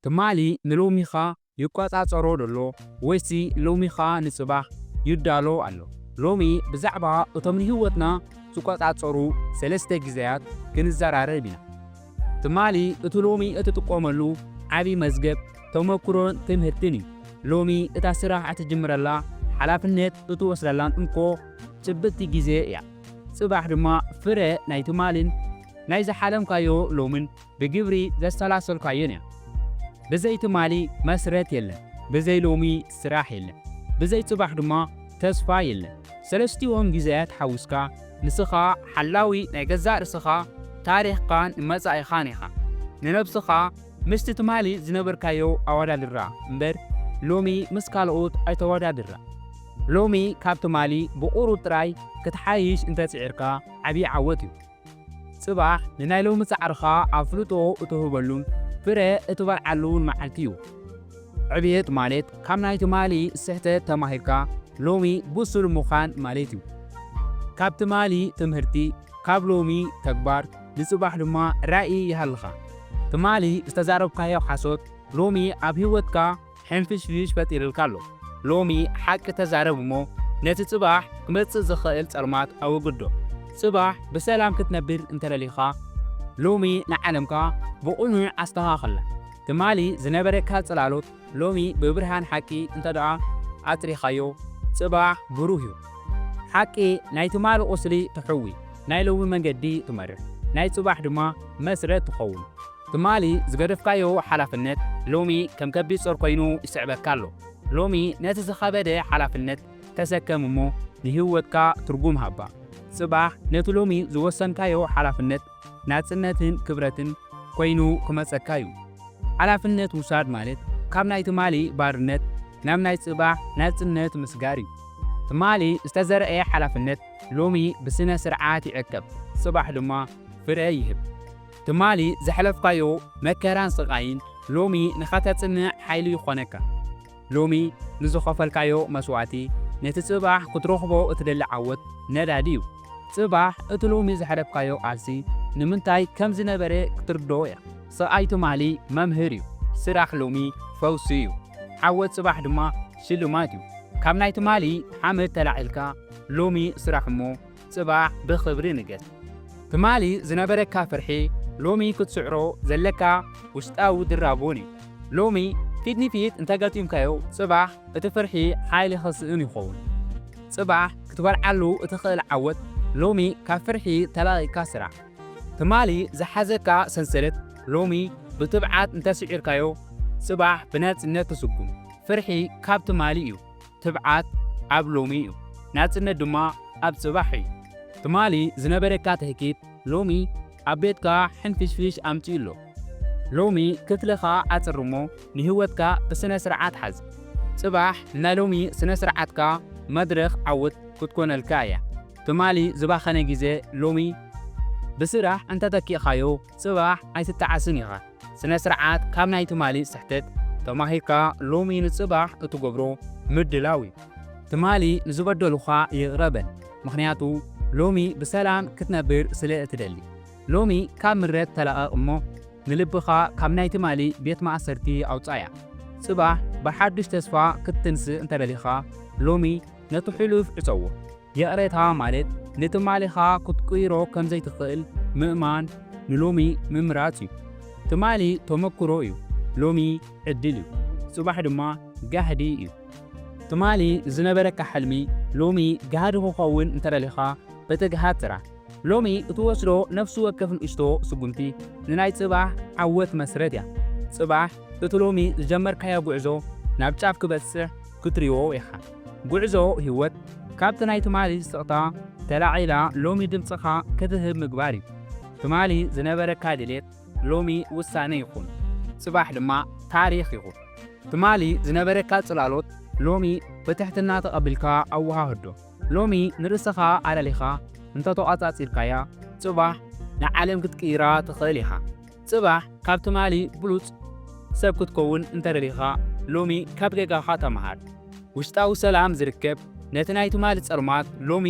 ትማሊ ንሎሚኻ ይቆጻጸሮ ደሎ ወይሲ ሎሚኻ ንጽባሕ ይዳሎ ኣሎ? ሎሚ ብዛዕባ እቶም ንህይወትና ዝቆጻጸሩ ሰለስተ ግዜያት ክንዘራረብ ኢና። ትማሊ እቲ ሎሚ እትጥቀመሉ ዓቢ መዝገብ ተመክሮን ትምህርትን እዩ። ሎሚ እታ ስራሕ እትጅምረላ ሓላፍነት እትወስደላን እንኮ ጭብጥቲ ግዜ እያ። ጽባሕ ድማ ፍረ ናይ ትማልን ናይ ዝሓለምካዮ ሎምን ብግብሪ ዘሰላሰልካዮን እያ። ብዘይ ትማሊ መስረት የለን፣ ብዘይ ሎሚ ስራሕ የለን፣ ብዘይ ጽባሕ ድማ ተስፋ የለን። ሰለስቲኦም ግዜያት ሓዊስካ ንስኻ ሓላዊ ናይ ገዛእ ርእስኻ ታሪኽካን መጻኢኻን ኢኻ። ንነብስኻ ምስቲ ትማሊ ዝነበርካዮ ኣወዳድራ እምበር ሎሚ ምስ ካልኦት ኣይተወዳድራ። ሎሚ ካብ ትማሊ ብቑሩብ ጥራይ ክትሓይሽ እንተጽዒርካ ዓብዪ ዓወት እዩ። ጽባሕ ንናይ ሎሚ ጻዕርኻ ኣፍልጦ እትህበሉን ፍረ እትበልዓሉን መዓልቲ እዩ። ዕብየት ማለት ካብ ናይ ትማሊ ስሕተት ተማሂርካ ሎሚ ብሱል ምዃን ማለት እዩ። ካብ ትማሊ ትምህርቲ፣ ካብ ሎሚ ተግባር፣ ንጽባሕ ድማ ራእይ ይሃልኻ። ትማሊ ዝተዛረብካዮ ሓሶት ሎሚ ኣብ ህይወትካ ሕንፍሽፍሽ ፈጢርልካ ኣሎ። ሎሚ ሓቂ ተዛረብ እሞ ነቲ ጽባሕ ክመጽእ ዝኽእል ጸልማት ኣወግዶ። ጽባሕ ብሰላም ክትነብር እንተደሊኻ ሎሚ ንዓለምካ ብቕኑዕ ኣስተኻኽላ። ትማሊ ዝነበረካ ጽላሎት ሎሚ ብብርሃን ሓቂ እንተደኣ ኣጽሪኻዮ ጽባሕ ብሩህ እዩ። ሓቂ ናይ ትማሊ ቁስሊ ትሕዊ፣ ናይ ሎሚ መንገዲ ትመርሕ፣ ናይ ጽባሕ ድማ መስረት ትኸውን። ትማሊ ዝገደፍካዮ ሓላፍነት ሎሚ ከም ከቢድ ጾር ኮይኑ ይስዕበካ ኣሎ። ሎሚ ነቲ ዝኸበደ ሓላፍነት ተሰከም እሞ ንህይወትካ ትርጉም ሃባ። ጽባሕ ነቲ ሎሚ ዝወሰንካዮ ሓላፍነት ናጽነትን ክብረትን ኮይኑ ክመጸካ እዩ። ሓላፍነት ውሳድ ማለት ካብ ናይ ትማሊ ባርነት ናብ ናይ ጽባሕ ናጽነት ምስጋር እዩ። ትማሊ ዝተዘርአ ሓላፍነት ሎሚ ብስነ ስርዓት ይዕቀብ፣ ጽባሕ ድማ ፍረ ይህብ። ትማሊ ዘሕለፍካዮ መከራን ስቓይን ሎሚ ንኸተጽንዕ ሓይሊ ይኾነካ። ሎሚ ንዝኸፈልካዮ መስዋእቲ ነቲ ጽባሕ ክትረኽቦ እትደሊ ዓወት ነዳዲ እዩ። ጽባሕ እቲ ሎሚ ዘሕለፍካዮ ቃልሲ ንምንታይ ከም ዝነበረ ክትርድኦ እያ። ስቓይ ትማሊ መምህር እዩ። ስራሕ ሎሚ ፈውሲ እዩ። ዓወት ጽባሕ ድማ ሽልማት እዩ። ካብ ናይ ትማሊ ሓመድ ተላዒልካ ሎሚ ስራሕ እሞ ጽባሕ ብኽብሪ ንገስ። ትማሊ ዝነበረካ ፍርሒ ሎሚ ክትስዕሮ ዘለካ ውሽጣዊ ድራጎን እዩ። ሎሚ ፊት ንፊት እንተገጢምካዮ ጽባሕ እቲ ፍርሒ ሓይሊ ክስእን ይኸውን። ጽባሕ ክትበልዓሉ እትኽእል ዓወት ሎሚ ካብ ፍርሒ ተላቒቕካ ስራሕ። ትማሊ ዝሓዘካ ሰንሰለት ሎሚ ብትብዓት እንተስዒርካዮ ጽባሕ ብናጽነት ትስጉም። ፍርሒ ካብ ትማሊ እዩ። ትብዓት ኣብ ሎሚ እዩ፣ ናጽነት ድማ ኣብ ጽባሕ እዩ። ትማሊ ዝነበረካ ትህኪት ሎሚ ኣብ ቤትካ ሕንፍሽፍሽ ኣምጺኡ ኣሎ። ሎሚ ክፍልኻ ኣጽር እሞ ንህይወትካ ብስነ ስርዓት ሓዝ። ጽባሕ ንናይ ሎሚ ስነ ስርዓትካ መድረኽ ዓወት ክትኮነልካ እያ። ትማሊ ዝባኸነ ግዜ ሎሚ ብስራሕ እንተተኪእኻዮ ጽባሕ ኣይትጠዓስን ኢኻ። ስነ ስርዓት ካብ ናይ ትማሊ ስሕተት ተማሂርካ ሎሚ ንጽባሕ እትገብሮ ምድላው እዩ። ትማሊ ንዝበደሉኻ ይቕረ በል፣ ምኽንያቱ ሎሚ ብሰላም ክትነብር ስለ እትደሊ። ሎሚ ካብ ምረት ተላቐቕ እሞ ንልብኻ ካብ ናይ ትማሊ ቤት ማእሰርቲ ኣውጻያ። ጽባሕ ብሓድሽ ተስፋ ክትትንስእ እንተደሊኻ ሎሚ ነቲ ሕሉፍ ዕጸዎ። ይቕሬታ ማለት ንትማሊኻ ክትቅይሮ ከም ዘይትኽእል ምእማን ንሎሚ ምምራጽ እዩ። ትማሊ ተመክሮ እዩ፣ ሎሚ ዕድል እዩ፣ ጽባሕ ድማ ጋህዲ እዩ። ትማሊ ዝነበረካ ሕልሚ ሎሚ ጋህዲ ክኸውን እንተደሊኻ ብትግሃት ስራሕ። ሎሚ እትወስዶ ነፍሲ ወከፍ ንእሽቶ ስጉምቲ ንናይ ጽባሕ ዓወት መስረት እያ። ጽባሕ እቲ ሎሚ ዝጀመርካዮ ጉዕዞ ናብ ጫፍ ክበጽሕ ክትሪኦ ኢኻ። ጉዕዞ ህይወት ካብቲ ናይ ትማሊ ስቕታ ተላዒላ ሎሚ ድምጽኻ ክትህብ ምግባር እዩ። ትማሊ ዝነበረካ ድሌት ሎሚ ውሳነ ይኹን፣ ጽባሕ ድማ ታሪኽ ይኹን። ትማሊ ዝነበረካ ጽላሎት ሎሚ ብትሕትና ተቐቢልካ ኣወሃህዶ። ሎሚ ንርእስኻ ኣለሊኻ እንተተቖጻጺርካያ፣ ጽባሕ ንዓለም ክትቅይራ ትኽእል ኢኻ። ጽባሕ ካብ ትማሊ ብሉጽ ሰብ ክትከውን እንተደሊኻ፣ ሎሚ ካብ ጌጋኻ ተመሃር። ውሽጣዊ ሰላም ዝርከብ ነቲ ናይ ትማሊ ጸልማት ሎሚ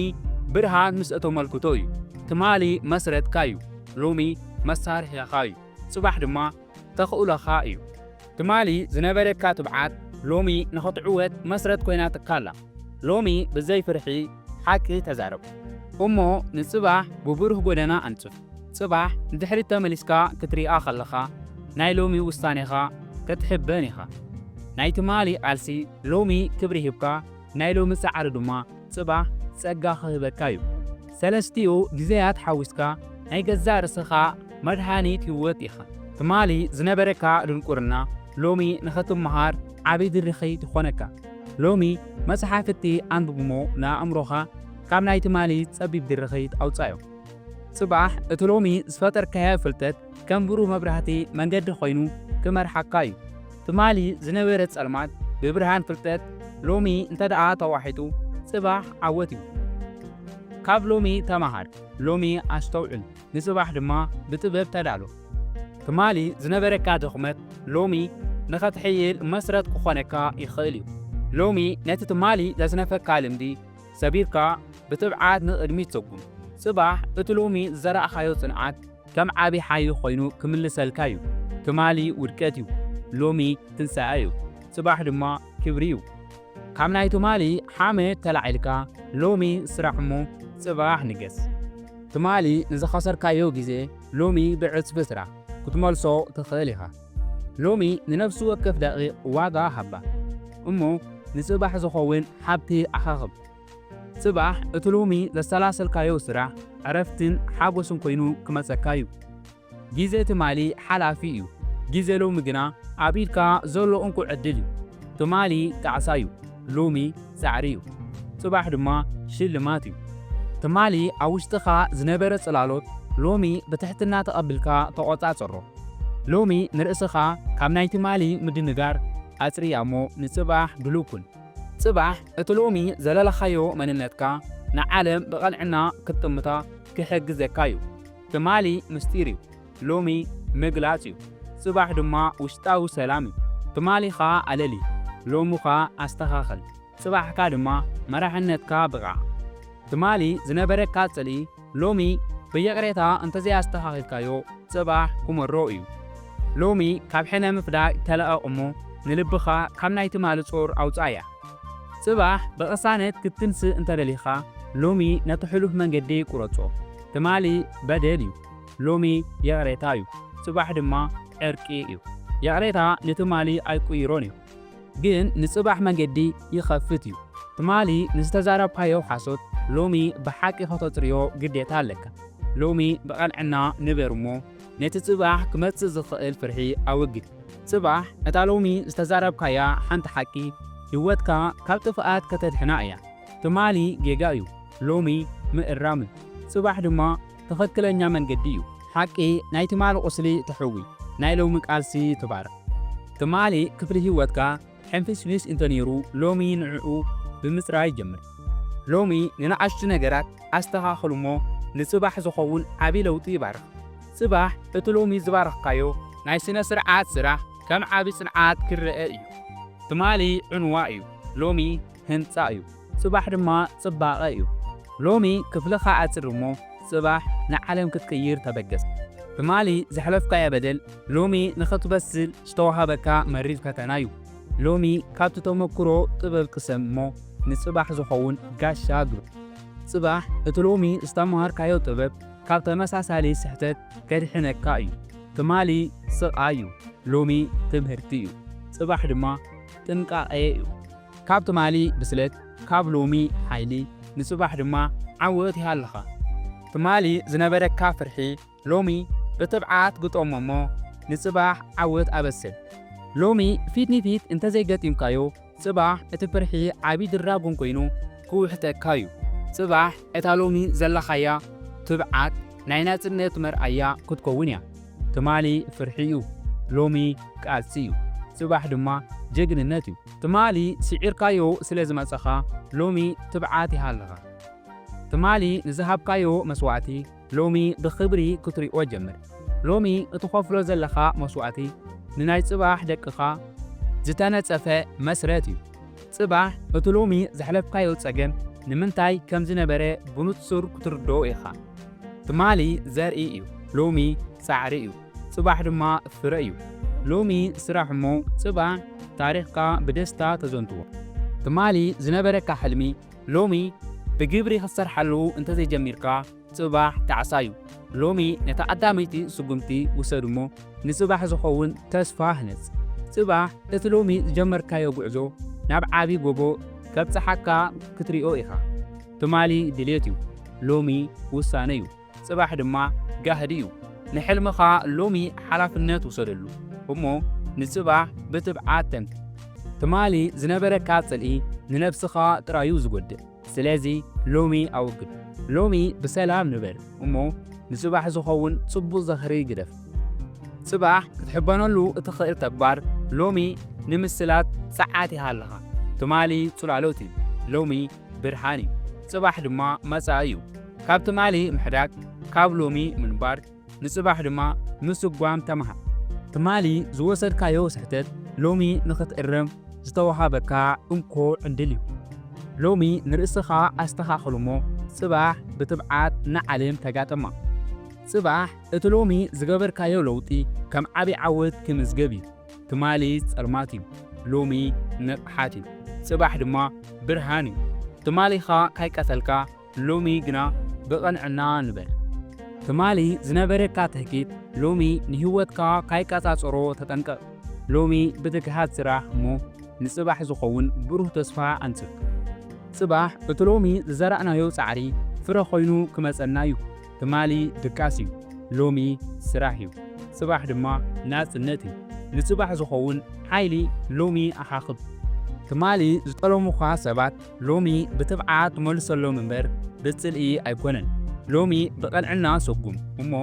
ብርሃን ምስ እተመልክቶ እዩ። ትማሊ መስረትካ እዩ፣ ሎሚ መሳርሒኻ እዩ፣ ጽባሕ ድማ ተኽእሎኻ እዩ። ትማሊ ዝነበረካ ትብዓት ሎሚ ንኽትዕወት መስረት ኮይናትካ ኣላ። ሎሚ ብዘይ ፍርሒ ሓቂ ተዛረብ። እሞ ንጽባሕ ብብሩህ ጎደና ኣንጽፍ። ጽባሕ ንድሕሪት ተመሊስካ ክትሪኣ ከለኻ ናይ ሎሚ ውሳኔኻ ክትሕበን ኢኻ። ናይ ትማሊ ቃልሲ ሎሚ ክብሪ ሂብካ ናይ ሎሚ ጻዕሪ ድማ ጽባሕ ጸጋ ክህበካ እዩ። ሰለስቲኡ ግዜያት ሓዊስካ ናይ ገዛእ ርእስኻ መድሃኒት ህይወት ኢኻ። ትማሊ ዝነበረካ ድንቁርና ሎሚ ንኽትመሃር ዓቢ ድርኺት ይኾነካ። ሎሚ መጽሓፍቲ ኣንብብሞ ንኣእምሮኻ ካብ ናይ ትማሊ ጸቢብ ድርኺት ኣውጻዮ። ጽባሕ እቲ ሎሚ ዝፈጠርካዮ ፍልጠት ከም ብሩህ መብራህቲ መንገዲ ኮይኑ ክመርሓካ እዩ። ትማሊ ዝነበረ ጸልማት ብብርሃን ፍልጠት ሎሚ እንተ ደኣ ተዋሒጡ ጽባሕ ዓወት እዩ። ካብ ሎሚ ተማሃር፣ ሎሚ ኣስተውዕል፣ ንጽባሕ ድማ ብጥበብ ተዳሎ። ትማሊ ዝነበረካ ድኽመት ሎሚ ንኸትሕይል መስረት ክኾነካ ይኽእል እዩ። ሎሚ ነቲ ትማሊ ዘስነፈካ ልምዲ ሰቢርካ ብትብዓት ንቕድሚት ሰጉም። ጽባሕ እቲ ሎሚ ዝዘራእኻዮ ጽንዓት ከም ዓቢ ሓይሊ ኮይኑ ክምልሰልካ እዩ። ትማሊ ውድቀት እዩ፣ ሎሚ ትንሳኤ እዩ፣ ጽባሕ ድማ ክብሪ እዩ። ካብ ናይ ትማሊ ሓመድ ተላዒልካ ሎሚ ስራሕ እሞ ጽባሕ ንገስ። ትማሊ ንዝኸሰርካዮ ግዜ ሎሚ ብዕጽፊ ስራሕ ክትመልሶ ትኽእል ኢኻ። ሎሚ ንነፍሲ ወከፍ ደቂቕ ዋጋ ሃባ እሞ ንጽባሕ ዝኸውን ሃብቲ ኣኻኽብ። ጽባሕ እቲ ሎሚ ዘሰላሰልካዮ ስራሕ ዕረፍትን ሓጎስን ኮይኑ ክመጸካ እዩ። ግዜ ትማሊ ሓላፊ እዩ፣ ግዜ ሎሚ ግና ኣብ ኢድካ ዘሎ እንቁ ዕድል እዩ። ትማሊ ጣዕሳ እዩ፣ ሎሚ ጻዕሪ እዩ፣ ጽባሕ ድማ ሽልማት እዩ። ትማሊ ኣብ ውሽጥኻ ዝነበረ ጽላሎት ሎሚ ብትሕትና ተቐብልካ ተቖጻጸሮ። ሎሚ ንርእስኻ ካብ ናይ ትማሊ ምድንጋር ኣጽርያ እሞ ንጽባሕ ድሉው ኩን። ጽባሕ እቲ ሎሚ ዘለለኻዮ መንነትካ ንዓለም ብቐንዕና ክትጥምታ ክሕግዘካ እዩ። ትማሊ ምስጢር እዩ፣ ሎሚ ምግላጽ እዩ፣ ጽባሕ ድማ ውሽጣዊ ሰላም እዩ። ትማሊኻ ኣለሊ፣ ሎሙኻ ኣስተኻኽል፣ ጽባሕካ ድማ መራሕነትካ ብቓዕ። ትማሊ ዝነበረካ ጽልኢ ሎሚ ብይቕሬታ እንተዘይኣስተኻኺልካዮ ጽባሕ ክመሮ እዩ። ሎሚ ካብ ሕነ ምፍዳይ ተለቐቕ እሞ ንልብኻ ካብ ናይ ትማሊ ጾር ኣውጽኣያ። ጽባሕ ብቕሳነት ክትንስእ እንተደሊኻ ሎሚ ነቲ ሕሉፍ መንገዲ ቁረጾ። ትማሊ በደል እዩ፣ ሎሚ ይቕሬታ እዩ፣ ጽባሕ ድማ ዕርቂ እዩ። ይቕሬታ ንትማሊ ኣይቅይሮን እዩ፣ ግን ንጽባሕ መንገዲ ይኸፍት እዩ። ትማሊ ንዝተዛረብካዮ ሓሶት ሎሚ ብሓቂ ከተጽርዮ ግዴታ ኣለካ። ሎሚ ብቐንዕና ንበር እሞ ነቲ ጽባሕ ክመጽእ ዝኽእል ፍርሒ ኣወግድ። ጽባሕ እታ ሎሚ ዝተዛረብካያ ሓንቲ ሓቂ ህይወትካ ካብ ጥፍኣት ከተድሕና እያ። ትማሊ ጌጋ እዩ፣ ሎሚ ምእራም እዩ፣ ጽባሕ ድማ ትኽክለኛ መንገዲ እዩ። ሓቂ ናይ ትማሊ ቁስሊ ትሕዊ፣ ናይ ሎሚ ቃልሲ ትባርኽ። ትማሊ ክፍሊ ህይወትካ ሕንፍሽፍሽ እንተነይሩ ሎሚ ንዕኡ ብምጽራይ ጀምር። ሎሚ ንንኣሽቱ ነገራት ኣስተኻኽል እሞ ንጽባሕ ዝኸውን ዓቢ ለውጢ ይባርኽ። ጽባሕ እቲ ሎሚ ዝባረኽካዮ ናይ ስነ ስርዓት ስራሕ ከም ዓቢ ጽንዓት ክረአ እዩ። ትማሊ ዕንዋ እዩ፣ ሎሚ ህንጻ እዩ፣ ጽባሕ ድማ ጽባቐ እዩ። ሎሚ ክፍልኻ ኣጽር እሞ ጽባሕ ንዓለም ክትቅይር ተበገስ። ትማሊ ዘሕለፍካዮ በደል ሎሚ ንኽትበስል ዝተዋህበካ መሪር ፈተና እዩ። ሎሚ ካብቲ ተመክሮ ጥበብ ቅሰም እሞ ንጽባሕ ዝኸውን ጋሻ ግበር። ጽባሕ እቲ ሎሚ ዝተማሃርካዮ ጥበብ ካብ ተመሳሳሊ ስሕተት ከድሕነካ እዩ። ትማሊ ስቓይ እዩ፣ ሎሚ ትምህርቲ እዩ፣ ጽባሕ ድማ ጥንቃቐ እዩ። ካብ ትማሊ ብስለት፣ ካብ ሎሚ ሓይሊ፣ ንጽባሕ ድማ ዓወት ይሃልኻ። ትማሊ ዝነበረካ ፍርሒ ሎሚ ብትብዓት ግጠሞ እሞ ንጽባሕ ዓወት ኣበስር። ሎሚ ፊት ንፊት እንተዘይገጢምካዮ፣ ጽባሕ እቲ ፍርሒ ዓቢ ድራጎን ኮይኑ ክውሕጠካ እዩ። ጽባሕ እታ ሎሚ ዘለኻያ ትብዓት ናይ ናጽነት መርኣያ ክትከውን እያ። ትማሊ ፍርሒ እዩ፣ ሎሚ ቃልሲ እዩ፣ ጽባሕ ድማ ጅግንነት እዩ። ትማሊ ስዒርካዮ ስለ ዝመጸኻ፣ ሎሚ ትብዓት ይሃልኻ። ትማሊ ንዝሃብካዮ መስዋእቲ ሎሚ ብኽብሪ ክትሪኦ ጀምር። ሎሚ እትኸፍሎ ዘለኻ መስዋእቲ ንናይ ጽባሕ ደቅኻ ዝተነጸፈ መስረት እዩ። ጽባሕ እቲ ሎሚ ዘሕለፍካዮ ጸገም ንምንታይ ከም ዝነበረ ብንጹር ክትርድኦ ኢኻ። ትማሊ ዘርኢ እዩ፣ ሎሚ ጻዕሪ እዩ፣ ጽባሕ ድማ ፍረ እዩ። ሎሚ ስራሕ እሞ ጽባሕ ታሪኽካ ብደስታ ተዘንትዎ። ትማሊ ዝነበረካ ሕልሚ ሎሚ ብግብሪ ክትሰርሓሉ እንተዘይጀሚርካ ጽባሕ ጣዕሳ እዩ። ሎሚ ነታ ቀዳመይቲ ስጉምቲ ውሰድ እሞ ንጽባሕ ዝኸውን ተስፋ ህነጽ። ጽባሕ እቲ ሎሚ ዝጀመርካዮ ጉዕዞ ናብ ዓቢ ጎቦ ከብጽሓካ ክትሪኦ ኢኻ። ትማሊ ድሌት እዩ፣ ሎሚ ውሳነ እዩ፣ ጽባሕ ድማ ጋህዲ እዩ። ንሕልምኻ ሎሚ ሓላፍነት ውሰደሉ እሞ ንጽባሕ ብትብዓት ተንክ። ትማሊ ዝነበረካ ጽልኢ ንነብስኻ ጥራዩ ዝጎድእ። ስለዚ ሎሚ ኣወግድ። ሎሚ ብሰላም ንበር እሞ ንጽባሕ ዝኸውን ጽቡቕ ዘኽሪ ግደፍ። ጽባሕ ክትሕበነሉ እትኽእል ተግባር ሎሚ ንምስላት ጸዓት ኢኻ ኣለኻ። ትማሊ ጽላሎት እዩ፣ ሎሚ ብርሃን እዩ፣ ጽባሕ ድማ መጻኢ እዩ። ካብ ትማሊ ምሕዳግ፣ ካብ ሎሚ ምንባር፣ ንጽባሕ ድማ ምስጓም ተምሃር። ትማሊ ዝወሰድካዮ ስሕተት ሎሚ ንኽትእረም ዝተወሃበካ እንኮ ዕድል እዩ። ሎሚ ንርእስኻ ኣስተኻኽል እሞ ጽባሕ ብትብዓት ንዓለም ተጋጠማ። ጽባሕ እቲ ሎሚ ዝገበርካዮ ለውጢ ከም ዓቢ ዓወት ክምዝገብ እዩ። ትማሊ ጸልማት እዩ፣ ሎሚ ንቕሓት እዩ፣ ጽባሕ ድማ ብርሃን እዩ። ትማሊኻ ካይቀተልካ ሎሚ ግና ብቐንዕና ንበር። ትማሊ ዝነበረካ ትህኪት ሎሚ ንህይወትካ ካይቀጻጸሮ ተጠንቀቕ። ሎሚ ብትግሃት ስራሕ እሞ ንጽባሕ ዝኸውን ብሩህ ተስፋ ኣንጽፍ። ጽባሕ እቲ ሎሚ ዝዘራእናዮ ጻዕሪ ፍረ ኮይኑ ክመጸና እዩ። ትማሊ ድቃስ እዩ፣ ሎሚ ስራሕ እዩ፣ ጽባሕ ድማ ናጽነት እዩ። ንጽባሕ ዝኸውን ሓይሊ ሎሚ ኣኻኽብ። ትማሊ ዝጠለሙኻ ሰባት ሎሚ ብትብዓት መልሰሎም እምበር ብጽልኢ ኣይኮነን። ሎሚ ብቐንዕና ሰጉም እሞ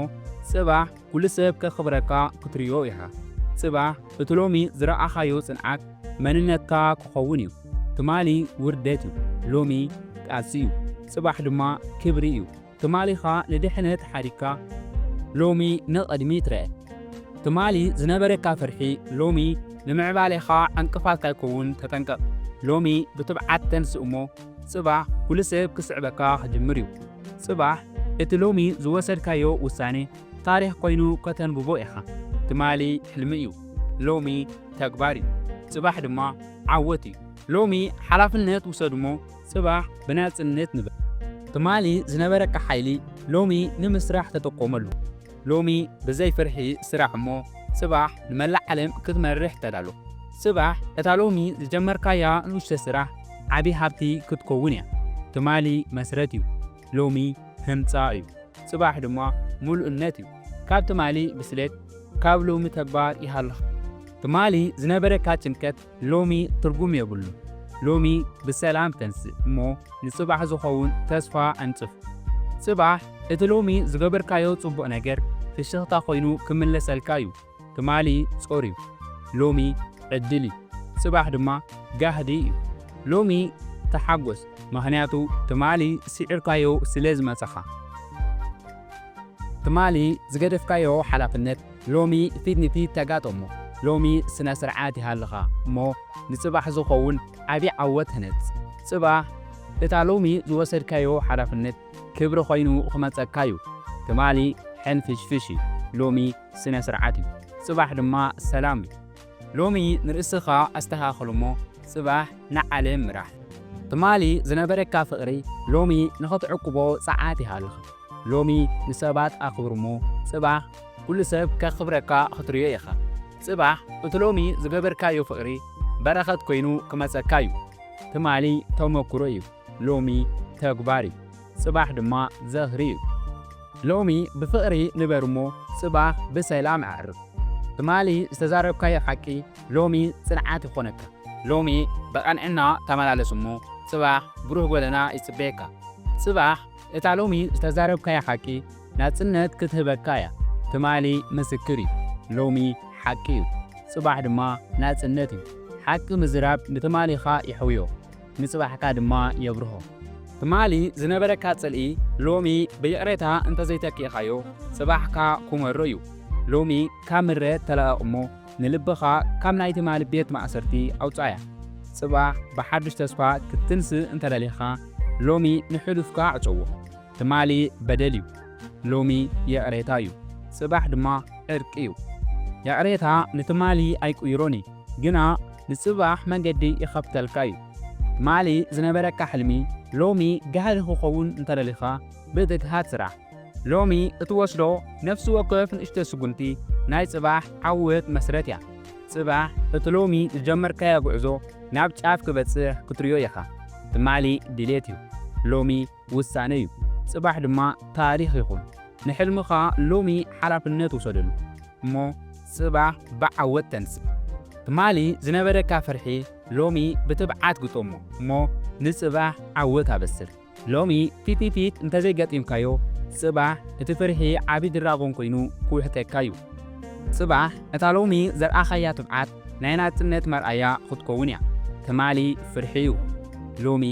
ጽባሕ ኩሉ ሰብ ከኽብረካ ክትሪኦ ኢኻ። ጽባሕ እቲ ሎሚ ዝረኣኻዮ ጽንዓት መንነትካ ክኸውን እዩ። ትማሊ ውርደት እዩ፣ ሎሚ ቃልሲ እዩ፣ ጽባሕ ድማ ክብሪ እዩ። ትማሊኻ ንድሕነት ሓዲግካ ሎሚ ንቕድሚት ርአ። ትማሊ ዝነበረካ ፍርሒ ሎሚ ንምዕባሌኻ ዕንቅፋት ካይከውን ተጠንቀቕ። ሎሚ ብትብዓት ተንስእ እሞ ጽባሕ ኩሉ ሰብ ክስዕበካ ክጅምር እዩ። ጽባሕ እቲ ሎሚ ዝወሰድካዮ ውሳኔ ታሪኽ ኮይኑ ከተንብቦ ኢኻ። ትማሊ ሕልሚ እዩ፣ ሎሚ ተግባር እዩ፣ ጽባሕ ድማ ዓወት እዩ። ሎሚ ሓላፍነት ውሰድ እሞ ጽባሕ ብናጽነት ንበር። ትማሊ ዝነበረካ ሓይሊ ሎሚ ንምስራሕ ተጠቆመሉ። ሎሚ ብዘይ ፍርሒ ስራሕ እሞ ጽባሕ ንመላእ ዓለም ክትመርሕ ተዳሎ። ጽባሕ እታ ሎሚ ዝጀመርካያ ንእሽቶ ስራሕ ዓቢ ሃብቲ ክትከውን እያ። ትማሊ መስረት እዩ፣ ሎሚ ህንጻ እዩ፣ ጽባሕ ድማ ምሉእነት እዩ። ካብ ትማሊ ብስለት፣ ካብ ሎሚ ተግባር ይሃልኻ። ትማሊ ዝነበረካ ጭንቀት ሎሚ ትርጉም የብሉን። ሎሚ ብሰላም ተንስእ እሞ ንጽባሕ ዝኸውን ተስፋ ኣንጽፍ። ጽባሕ እቲ ሎሚ ዝገበርካዮ ጽቡቕ ነገር ፍሽኽታ ኮይኑ ክምለሰልካ እዩ። ትማሊ ጾር እዩ፣ ሎሚ ዕድል እዩ፣ ጽባሕ ድማ ጋህዲ እዩ። ሎሚ ተሓጎስ፣ ምኽንያቱ ትማሊ ስዒርካዮ ስለ ዝመጸኻ። ትማሊ ዝገደፍካዮ ሓላፍነት ሎሚ ፊት ንፊት ተጋጠሞ። ሎሚ ስነ ስርዓት ይሃልኻ እሞ ንጽባሕ ዝኸውን ዓቢ ዓወት ህነጽ። ጽባሕ እታ ሎሚ ዝወሰድካዮ ሓላፍነት ክብሪ ኮይኑ ክመጸካ እዩ። ትማሊ ሕንፍሽፍሽ እዩ፣ ሎሚ ስነ ስርዓት እዩ፣ ጽባሕ ድማ ሰላም እዩ። ሎሚ ንርእስኻ ኣስተኻኽል እሞ ጽባሕ ንዓለም ምራሕ። ትማሊ ዝነበረካ ፍቕሪ ሎሚ ንኽትዕቅቦ ጸዓት ይሃልኻ። ሎሚ ንሰባት ኣኽብር እሞ ጽባሕ ኩሉ ሰብ ከኽብረካ ክትሪኦ ኢኻ። ጽባሕ እቲ ሎሚ ዝገበርካዮ ፍቕሪ በረኸት ኮይኑ ክመጸካ እዩ። ትማሊ ተመክሮ እዩ፣ ሎሚ ተግባር እዩ፣ ጽባሕ ድማ ዘኽሪ እዩ። ሎሚ ብፍቕሪ ንበር እሞ ጽባሕ ብሰላም ኣዕርፍ። ትማሊ ዝተዛረብካዮ ሓቂ ሎሚ ጽንዓት ይኾነካ። ሎሚ ብቐንዕና ተመላለስ እሞ ጽባሕ ብሩህ ጎደና ይጽበየካ። ጽባሕ እታ ሎሚ ዝተዛረብካያ ሓቂ ናጽነት ክትህበካ እያ። ትማሊ ምስክር እዩ፣ ሎሚ ሓቂ እዩ፣ ጽባሕ ድማ ናጽነት እዩ። ሓቂ ምዝራብ ንትማሊኻ የሕውዮ፣ ንጽባሕካ ድማ የብርሆ። ትማሊ ዝነበረካ ጽልኢ ሎሚ ብይቕሬታ እንተዘይተኪእኻዮ፣ ጽባሕካ ክመሮ እዩ። ሎሚ ካብ ምረት ተላቐቕ እሞ ንልብኻ ካብ ናይ ትማሊ ቤት ማእሰርቲ ኣውጽኣያ። ጽባሕ ብሓድሽ ተስፋ ክትንስእ እንተደሊኻ፣ ሎሚ ንሕሉፍካ ዕጸዎ። ትማሊ በደል እዩ፣ ሎሚ ይቕሬታ እዩ፣ ጽባሕ ድማ ዕርቂ እዩ። ይቕሬታ ንትማሊ ኣይቅይሮን እዩ፣ ግና ንጽባሕ መንገዲ ይኸፍተልካ እዩ። ትማሊ ዝነበረካ ሕልሚ ሎሚ ጋህዲ ክኸውን እንተደሊኻ ብትግሃት ስራሕ። ሎሚ እትወስዶ ነፍሲ ወከፍ ንእሽቶ ስጉምቲ ናይ ጽባሕ ዓወት መስረት እያ። ጽባሕ እቲ ሎሚ ዝጀመርካዮ ጉዕዞ ናብ ጫፍ ክበጽሕ ክትሪኦ ኢኻ። ትማሊ ድሌት እዩ፣ ሎሚ ውሳነ እዩ፣ ጽባሕ ድማ ታሪኽ ይኹን። ንሕልምኻ ሎሚ ሓላፍነት ውሰደሉ እሞ ጽባሕ ብዓወት ተንስእ። ትማሊ ዝነበረካ ፍርሒ ሎሚ ብትብዓት ግጠሞ እሞ ንጽባሕ ዓወት ኣበስር። ሎሚ ፊት ንፊት እንተዘይገጢምካዮ፣ ጽባሕ እቲ ፍርሒ ዓቢ ድራጎን ኮይኑ ክውሕጠካ እዩ። ጽባሕ እታ ሎሚ ዘርኣኻያ ትብዓት ናይ ናጽነት መርኣያ ክትከውን እያ። ትማሊ ፍርሒ እዩ፣ ሎሚ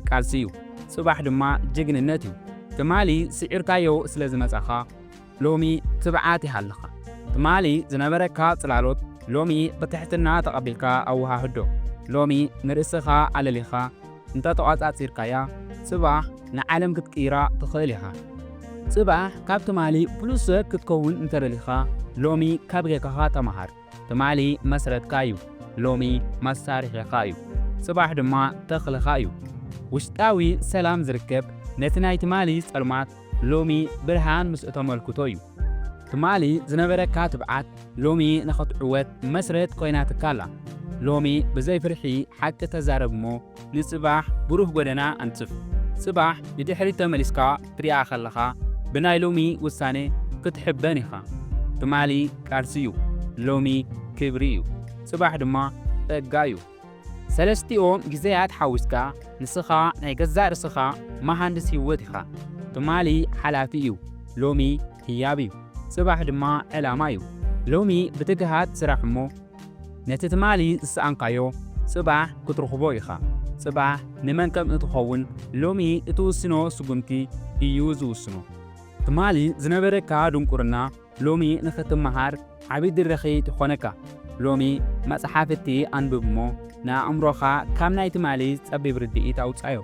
ቃልሲ እዩ፣ ጽባሕ ድማ ጅግንነት እዩ። ትማሊ ስዒርካዮ ስለ ዝመጻኻ፣ ሎሚ ትብዓት ይሃልኻ። ትማሊ ዝነበረካ ጽላሎት ሎሚ ብትሕትና ተቐቢልካ ኣወሃህዶ። ሎሚ ንርእስኻ ኣለሊኻ እንተ ተቖጻጺርካያ፣ ጽባሕ ንዓለም ክትቅይራ ትኽእል ኢኻ። ጽባሕ ካብ ትማሊ ብሉጽ ሰብ ክትከውን እንተ ደሊኻ፣ ሎሚ ካብ ጌጋኻ ተመሃር። ትማሊ መስረትካ እዩ፣ ሎሚ መሳርሒኻ እዩ፣ ጽባሕ ድማ ተኽልኻ እዩ። ውሽጣዊ ሰላም ዝርከብ ነቲ ናይ ትማሊ ጸልማት ሎሚ ብርሃን ምስ እተመልክቶ እዩ። ትማሊ ዝነበረካ ትብዓት ሎሚ ንኽትዕወት መስረት ኮይናትካ ኣላ። ሎሚ ብዘይ ፍርሒ ሓቂ ተዛረብ እሞ ንጽባሕ ብሩህ ጎደና ኣንጽፍ። ጽባሕ ንድሕሪት ተመሊስካ ክትሪኣ ከለኻ ብናይ ሎሚ ውሳነ ክትሕበን ኢኻ። ትማሊ ቃልሲ እዩ፣ ሎሚ ክብሪ እዩ፣ ጽባሕ ድማ ጸጋ እዩ። ሰለስቲኦም ግዜያት ሓዊስካ ንስኻ ናይ ገዛእ ርእስኻ መሃንድስ ህይወት ኢኻ። ትማሊ ሓላፊ እዩ፣ ሎሚ ህያብ እዩ፣ ጽባሕ ድማ ዕላማ እዩ። ሎሚ ብትግሃት ስራሕ እሞ ነቲ ትማሊ ዝሰኣንካዮ ጽባሕ ክትረኽቦ ኢኻ። ጽባሕ ንመን ከም እትኸውን ሎሚ እትውስኖ ስጉምቲ እዩ ዝውስኖ። ትማሊ ዝነበረካ ድንቁርና ሎሚ ንኽትመሃር ዓቢ ድርኺት ይኾነካ። ሎሚ መጽሓፍቲ ኣንብብ እሞ ንኣእምሮኻ ካብ ናይ ትማሊ ጸቢብ ርድኢት ኣውጻዮ።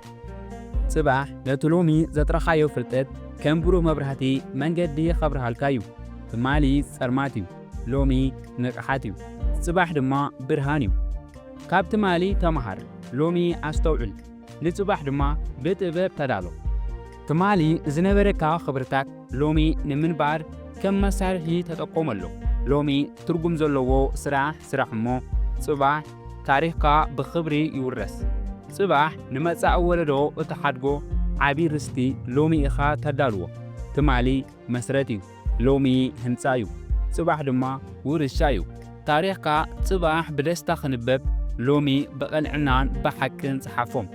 ጽባሕ ነቲ ሎሚ ዘጥረኻዮ ፍልጠት ከም ብሩህ መብራህቲ መንገዲ ኸብርሃልካ እዩ። ትማሊ ጸልማት እዩ፣ ሎሚ ንቕሓት እዩ፣ ጽባሕ ድማ ብርሃን እዩ። ካብ ትማሊ ተመሃር፣ ሎሚ ኣስተውዕል፣ ንጽባሕ ድማ ብጥበብ ተዳሎ። ትማሊ ዝነበረካ ክብርታት ሎሚ ንምንባር ከም መሳርሒ ተጠቀመሉ። ሎሚ ትርጉም ዘለዎ ስራሕ ስራሕ እሞ ጽባሕ ታሪኽካ ብኽብሪ ይውረስ። ጽባሕ ንመጻኢ ወለዶ እትሓድጎ ዓቢ ርስቲ ሎሚ ኢኻ ተዳልዎ። ትማሊ መስረት እዩ፣ ሎሚ ህንጻ እዩ፣ ጽባሕ ድማ ውርሻ እዩ። ታሪኽካ ጽባሕ ብደስታ ክንበብ ሎሚ ብቕንዕናን ብሓቅን ጽሓፎም።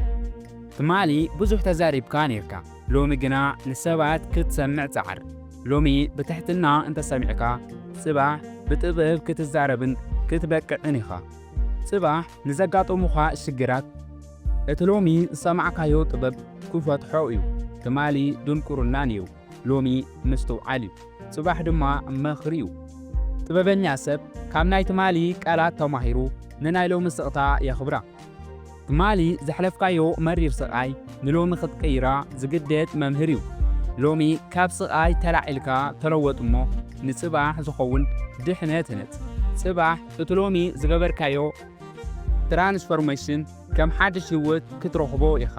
ትማሊ ብዙሕ ተዛሪብካ ኔርካ፣ ሎሚ ግና ንሰባት ክትሰምዕ ጸዓር። ሎሚ ብትሕትና እንተሰሚዕካ፣ ጽባሕ ብጥበብ ክትዛረብን ክትበቅዕን ኢኻ። ጽባሕ ንዘጋጠሙኻ ሽግራት፣ እቲ ሎሚ ዝሰማዕካዮ ጥበብ ክፈትሖ እዩ። ትማሊ ድንቁርና ነይሩ፣ ሎሚ ምስትውዓል እዩ፣ ጽባሕ ድማ ምኽሪ እዩ። ጥበበኛ ሰብ ካብ ናይ ትማሊ ቃላት ተማሂሩ ንናይ ሎሚ ስቕታ የኽብራ። ትማሊ ዘሕለፍካዮ መሪር ስቓይ ንሎሚ ክትቅይራ ዝግደድ መምህር እዩ። ሎሚ ካብ ስቓይ ተላዒልካ ተለወጥ እሞ ንጽባሕ ዝኸውን ድሕነት ህነጽ። ጽባሕ እቲ ሎሚ ዝገበርካዮ ትራንስፎርሜሽን ከም ሓድሽ ህይወት ክትረኽቦ ኢኻ።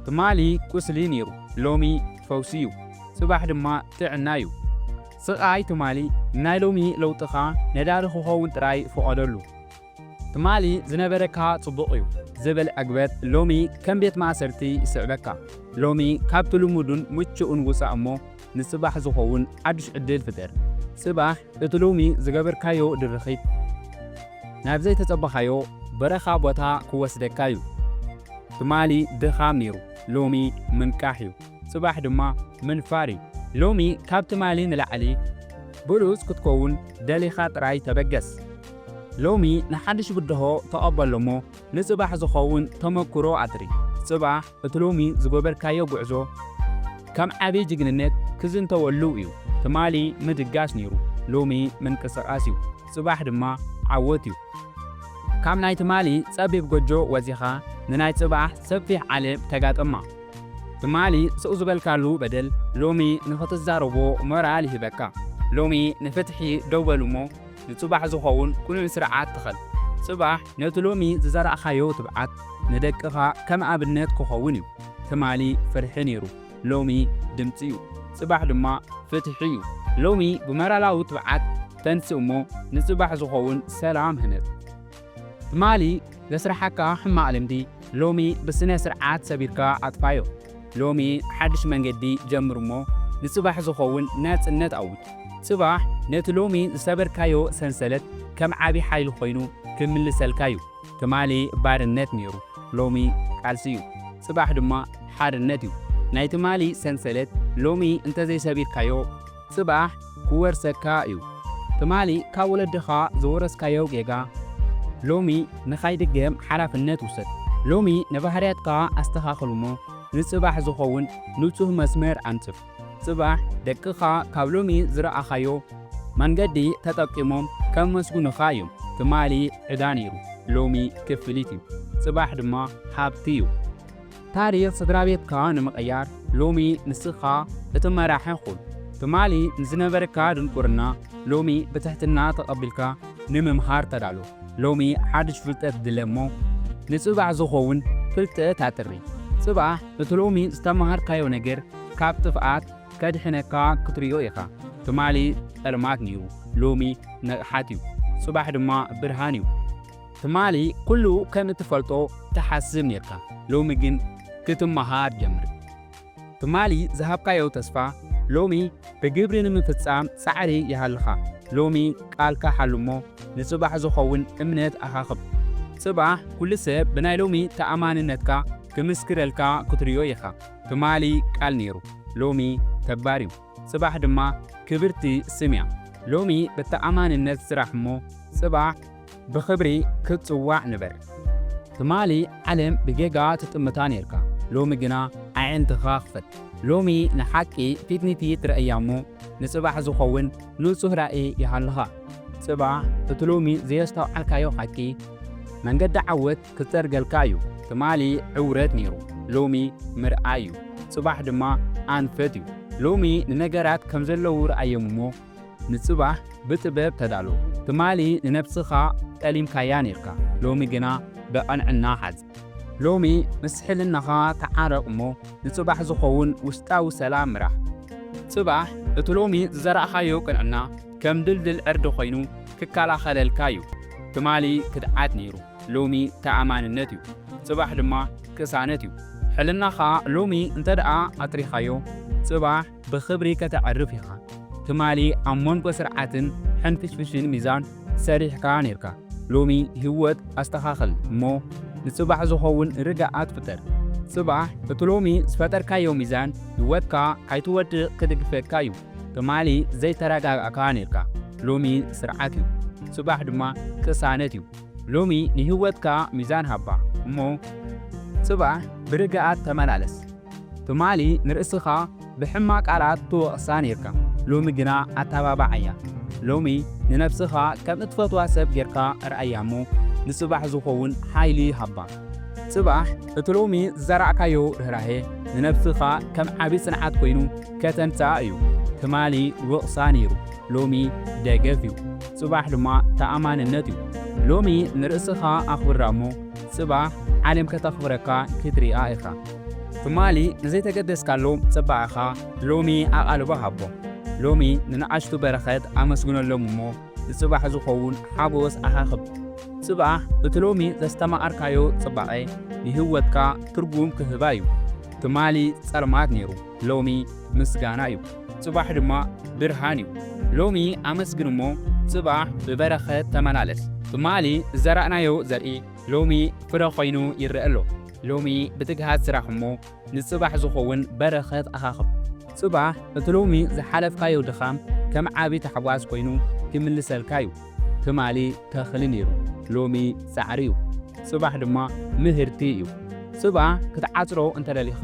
ትማሊ ቁስሊ ነይሩ፣ ሎሚ ፈውሲ እዩ፣ ጽባሕ ድማ ጥዕና እዩ። ስቓይ ትማሊ ናይ ሎሚ ለውጥኻ ነዳሪ ክኸውን ጥራይ ፍቐደሉ። ትማሊ ዝነበረካ ጽቡቕ እዩ ዝብል ዕግበት ሎሚ ከም ቤት ማእሰርቲ ይስዕበካ። ሎሚ ካብቲ ልሙዱን ምቹእን ውጻእ እሞ ንጽባሕ ዝኸውን ሓድሽ ዕድል ፍጠር። ጽባሕ እቲ ሎሚ ዝገበርካዮ ድርኺት ናብ ዘይተጸበኻዮ በረኻ ቦታ ክወስደካ እዩ። ትማሊ ድኻም ነይሩ፣ ሎሚ ምንቃሕ እዩ፣ ጽባሕ ድማ ምንፋር እዩ። ሎሚ ካብ ትማሊ ንላዕሊ ብሉጽ ክትከውን ደሊኻ ጥራይ ተበገስ። ሎሚ ንሓድሽ ብድሆ ተቐበሎ እሞ ንጽባሕ ዝኸውን ተመክሮ ኣጥሪ። ጽባሕ እቲ ሎሚ ዝገበርካዮ ጉዕዞ ከም ዓቢ ጅግንነት ክዝንተወሉ እዩ። ትማሊ ምድጋስ ነይሩ፣ ሎሚ ምንቅስቓስ እዩ፣ ጽባሕ ድማ ዓወት እዩ። ካብ ናይ ትማሊ ጸቢብ ጎጆ ወጺኻ ንናይ ጽባሕ ሰፊሕ ዓለም ተጋጠማ። ትማሊ ስቕ ዝበልካሉ በደል ሎሚ ንኽትዛረቦ ሞራል ይህበካ። ሎሚ ንፍትሒ ደው በል እሞ ንጽባሕ ዝኸውን ቅኑዕ ስርዓት ትኸል። ጽባሕ ነቲ ሎሚ ዝዘራእኻዮ ትብዓት ንደቅኻ ከም ኣብነት ክኸውን እዩ። ትማሊ ፍርሒ ነይሩ፣ ሎሚ ድምጺ እዩ። ጽባሕ ድማ ፍትሒ እዩ። ሎሚ ብመራላዊ ትብዓት ተንስእ እሞ ንጽባሕ ዝኸውን ሰላም ህነጽ። ትማሊ ዘስርሓካ ሕማቕ ልምዲ ሎሚ ብስነ ስርዓት ሰቢርካ ኣጥፋዮ። ሎሚ ሓድሽ መንገዲ ጀምር እሞ ንጽባሕ ዝኸውን ናጽነት ኣውጅ። ጽባሕ ነቲ ሎሚ ዝሰበርካዮ ሰንሰለት ከም ዓቢ ሓይሊ ኮይኑ ክምልሰልካ እዩ። ትማሊ ባርነት ነይሩ፣ ሎሚ ቃልሲ እዩ። ጽባሕ ድማ ሓርነት እዩ። ናይ ትማሊ ሰንሰለት ሎሚ እንተዘይሰቢርካዮ ጽባሕ ክወርሰካ እዩ። ትማሊ ካብ ወለድኻ ዝወረስካዮ ጌጋ ሎሚ ንኻይድገም ሓላፍነት ውሰድ። ሎሚ ንባህርያትካ ኣስተኻኽል እሞ ንጽባሕ ዝኸውን ንጹህ መስመር ኣንጽፍ። ጽባሕ ደቅኻ ካብ ሎሚ ዝረኣኻዮ መንገዲ ተጠቂሞም ከመስግኑኻ እዮም። ትማሊ ዕዳ ነይሩ፣ ሎሚ ክፍሊት እዩ። ጽባሕ ድማ ሃብቲ እዩ። ታሪኽ ስድራ ቤትካ ንምቕያር ሎሚ ንስኻ እቲ መራሒ ኩን። ትማሊ ንዝነበረካ ድንቁርና ሎሚ ብትሕትና ተቐቢልካ ንምምሃር ተዳሎ። ሎሚ ሓድሽ ፍልጠት ድለ እሞ ንጽባሕ ዝኸውን ፍልጠት ኣጥሪ። ጽባሕ እቲ ሎሚ ዝተመሃርካዮ ነገር ካብ ጥፍኣት ከድሕነካ ክትሪኦ ኢኻ። ትማሊ ጸልማት ነይሩ፣ ሎሚ ንቕሓት እዩ። ጽባሕ ድማ ብርሃን እዩ። ትማሊ ኩሉ ከም እትፈልጦ ትሓስብ ነርካ፣ ሎሚ ግን ክትመሃር ጀምር። ትማሊ ዝሃብካዮ ተስፋ ሎሚ ብግብሪ ንምፍጻም ጻዕሪ ይሃልኻ። ሎሚ ቃልካ ሓሉ እሞ ንጽባሕ ዝኸውን እምነት ኣኻኽብ። ጽባሕ ኩሉ ሰብ ብናይ ሎሚ ተኣማንነትካ ክምስክረልካ ክትሪኦ ኢኻ። ትማሊ ቃል ነይሩ፣ ሎሚ ተግባር እዩ። ጽባሕ ድማ ክብርቲ ስም እያ። ሎሚ ብተኣማንነት ስራሕ እሞ ጽባሕ ብኽብሪ ክትጽዋዕ ንበር። ትማሊ ዓለም ብጌጋ ትጥምታ ነርካ፣ ሎሚ ግና ኣዒንትኻ ክፈት። ሎሚ ንሓቂ ፊት ንፊት ርኣያ እሞ ንጽባሕ ዝኸውን ንጹህ ራእይ ይሃልኻ። ጽባሕ እቲ ሎሚ ዘየስተውዓልካዮ ሓቂ መንገዲ ዓወት ክጸርገልካ እዩ። ትማሊ ዕውረት ነይሩ፣ ሎሚ ምርኣይ እዩ። ጽባሕ ድማ ኣንፈት እዩ። ሎሚ ንነገራት ከም ዘለዉ ርኣዮም እሞ ንጽባሕ ብጥበብ ተዳሎ። ትማሊ ንነብስኻ ጠሊምካያ ነርካ፣ ሎሚ ግና ብቐንዕና ሓዝ። ሎሚ ምስ ሕልናኻ ተዓረቕ እሞ ንጽባሕ ዝኸውን ውሽጣዊ ሰላም ምራሕ። ጽባሕ እቲ ሎሚ ዝዘራእኻዮ ቅንዕና ከም ድልድል ዕርዲ ኮይኑ ክከላኸለልካ እዩ። ትማሊ ክድዓት ነይሩ፣ ሎሚ ተኣማንነት እዩ። ጽባሕ ድማ ቅሳነት እዩ። ሕልናኻ ሎሚ እንተ ደኣ ኣጥሪኻዮ፣ ጽባሕ ብኽብሪ ከተዕርፍ ኢኻ። ትማሊ ኣብ መንጎ ስርዓትን ሕንፍሽፍሽን ሚዛን ሰሪሕካ ነርካ። ሎሚ ህይወት ኣስተኻኽል እሞ ንጽባሕ ዝኸውን ርግኣት ፍጠር። ጽባሕ እቲ ሎሚ ዝፈጠርካዮ ሚዛን ህይወትካ ካይትወድቕ ክድግፈካ እዩ። ትማሊ ዘይተረጋጋእካ ነርካ፣ ሎሚ ስርዓት እዩ። ጽባሕ ድማ ቅሳነት እዩ። ሎሚ ንህይወትካ ሚዛን ሃባ እሞ ጽባሕ ብርግኣት ተመላለስ። ትማሊ ንርእስኻ ብሕማቕ ቃላት ትወቕሳ ነርካ፣ ሎሚ ግና ኣተባብዓያ። ሎሚ ንነብስኻ ከም እትፈትዋ ሰብ ጌርካ ርኣያ እሞ ንጽባሕ ዝኸውን ሓይሊ ሃባ። ጽባሕ እቲ ሎሚ ዝዘራእካዮ ርህራሄ ንነብስኻ ከም ዓቢ ጽንዓት ኮይኑ ከተንስኣ እዩ። ትማሊ ወቕሳ ነይሩ፣ ሎሚ ደገፍ እዩ። ጽባሕ ድማ ተኣማንነት እዩ። ሎሚ ንርእስኻ ኣኽብራ እሞ ጽባሕ ዓለም ከተኽብረካ ክትሪኣ ኢኻ። ትማሊ ንዘይተገደስካሎም ጽባቐኻ ሎሚ ኣቓልቦ ሃቦ። ሎሚ ንንኣሽቱ በረኸት ኣመስግነሎም እሞ ንጽባሕ ዝኸውን ሓጎስ ኣኻኽብ። ጽባሕ እቲ ሎሚ ዘስተማቐርካዮ ጽባቐ ንህይወትካ ትርጉም ክህባ እዩ። ትማሊ ጸልማት ነይሩ፣ ሎሚ ምስጋና እዩ። ጽባሕ ድማ ብርሃን እዩ። ሎሚ ኣመስግን እሞ ጽባሕ ብበረኸት ተመላለስ። ትማሊ ዝዘራእናዮ ዘርኢ ሎሚ ፍረ ኮይኑ ይረአ ኣሎ። ሎሚ ብትግሃት ስራሕ እሞ ንጽባሕ ዝኸውን በረኸት ኣኻኽብ። ጽባሕ እቲ ሎሚ ዝሓለፍካዮ ድኻም ከም ዓቢ ታሕጓስ ኮይኑ ክምልሰልካ እዩ። ትማሊ ተኽሊ ነይሩ፣ ሎሚ ጻዕሪ እዩ። ጽባሕ ድማ ምህርቲ እዩ። ጽባሕ ክትዓጽሮ እንተደሊኻ፣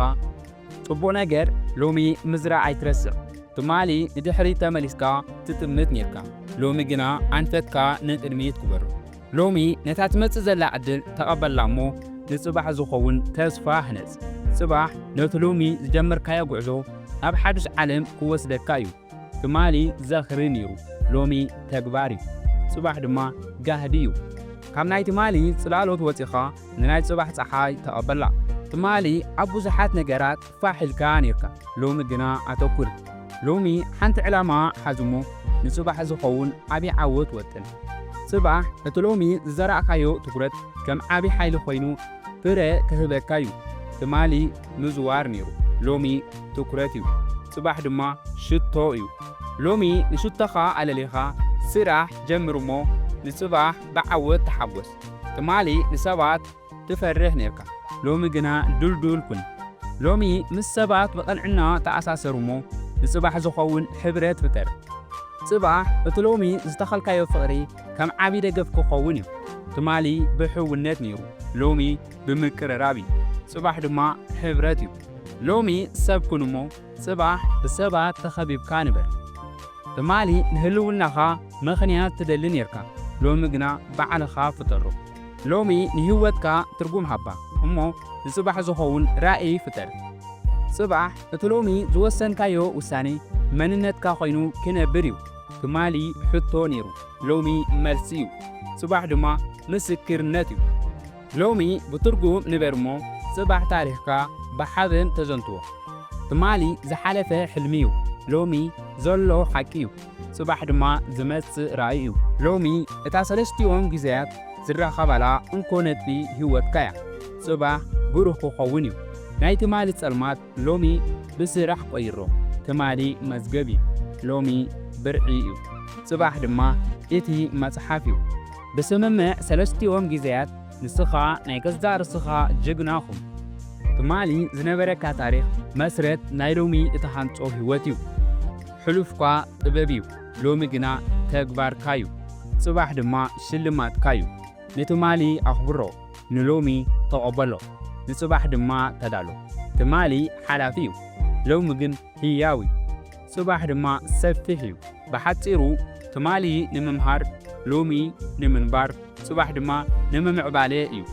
ጽቡቕ ነገር ሎሚ ምዝራእ ኣይትረስዕ። ትማሊ ንድሕሪት ተመሊስካ ትጥምት ኔርካ፣ ሎሚ ግና ኣንፈትካ ንቕድሚት ግበሮ። ሎሚ ነታ ትመጽእ ዘላ ዕድል ተቐበላ እሞ ንጽባሕ ዝኸውን ተስፋ ህነጽ። ጽባሕ ነቲ ሎሚ ዝጀመርካዮ ጉዕዞ ናብ ሓድሽ ዓለም ክወስደካ እዩ። ትማሊ ዘኽሪ ነይሩ፣ ሎሚ ተግባር እዩ። ጽባሕ ድማ ጋህዲ እዩ። ካብ ናይ ትማሊ ጽላሎት ወጺኻ ንናይ ጽባሕ ጸሓይ ተቐበላ። ትማሊ ኣብ ብዙሓት ነገራት ፋሕ ኢልካ ኔርካ፣ ሎሚ ግና ኣተኩር። ሎሚ ሓንቲ ዕላማ ሓዝ እሞ ንጽባሕ ዝኸውን ዓቢ ዓወት ወጥን። ጽባሕ እቲ ሎሚ ዝዘራእካዮ ትኹረት ከም ዓቢ ሓይሊ ኮይኑ ፍረ ክህበካ እዩ። ትማሊ ምዝዋር ኔሩ፣ ሎሚ ትኹረት እዩ። ጽባሕ ድማ ሽቶ እዩ። ሎሚ ንሽቶኻ ኣለሊኻ ስራሕ ጀምር እሞ ንጽባሕ ብዓወት ተሓጎስ። ትማሊ ንሰባት ትፈርህ ኔርካ፣ ሎሚ ግና ድልዱል ኩን። ሎሚ ምስ ሰባት ብቐንዕና ተኣሳሰር እሞ ንጽባሕ ዝኸውን ሕብረት ፍጠር። ጽባሕ እቲ ሎሚ ዝተኸልካዮ ፍቕሪ ከም ዓቢ ደገፍ ክኸውን እዩ። ትማሊ ብሕውነት ኔሩ፣ ሎሚ ብምቅርራብ እዩ። ጽባሕ ድማ ሕብረት እዩ። ሎሚ ሰብ ኩን እሞ ጽባሕ ብሰባት ተኸቢብካ ንበር። ትማሊ ንህልውናኻ ምኽንያት ትደሊ ኔርካ፣ ሎሚ ግና ባዕልኻ ፍጠሮ። ሎሚ ንህይወትካ ትርጉም ሃባ እሞ ንጽባሕ ዝኸውን ራእይ ፍጠር። ጽባሕ እቲ ሎሚ ዝወሰንካዮ ውሳኔ መንነትካ ኮይኑ ክነብር እዩ። ትማሊ ሕቶ ኔሩ፣ ሎሚ መልሲ እዩ። ጽባሕ ድማ ምስክርነት እዩ። ሎሚ ብትርጉም ንበር እሞ ጽባሕ ታሪኽካ ብሓበን ተዘንትዎ። ትማሊ ዝሓለፈ ሕልሚ እዩ፣ ሎሚ ዘሎ ሓቂ እዩ። ጽባሕ ድማ ዝመጽእ ራእይ እዩ። ሎሚ እታ ሰለስቲኦም ግዜያት ዝራኸባላ እንኮ ነጥቢ ህይወትካ እያ። ጽባሕ ብሩህ ክኸውን እዩ። ናይ ትማሊ ጸልማት ሎሚ ብስራሕ ቆይሮ። ትማሊ መዝገብ እዩ፣ ሎሚ ብርዒ እዩ። ጽባሕ ድማ እቲ መጽሓፍ እዩ። ብስምምዕ ሰለስቲኦም ግዜያት ንስኻ ናይ ገዛእ ርስኻ ጅግና ኹን። ትማሊ ዝነበረካ ታሪኽ መስረት ናይ ሎሚ እትሃንጾ ህይወት እዩ። ሕሉፍኳ ጥበብ እዩ፣ ሎሚ ግና ተግባርካ እዩ። ጽባሕ ድማ ሽልማትካ እዩ። ንትማሊ ኣኽብሮ፣ ንሎሚ ተቐበሎ፣ ንጽባሕ ድማ ተዳሎ። ትማሊ ሓላፊ እዩ፣ ሎሚ ግን ህያው እዩ። ጽባሕ ድማ ሰፊሕ እዩ። ብሓጺሩ ትማሊ ንምምሃር፣ ሎሚ ንምንባር፣ ጽባሕ ድማ ንምምዕባለ እዩ።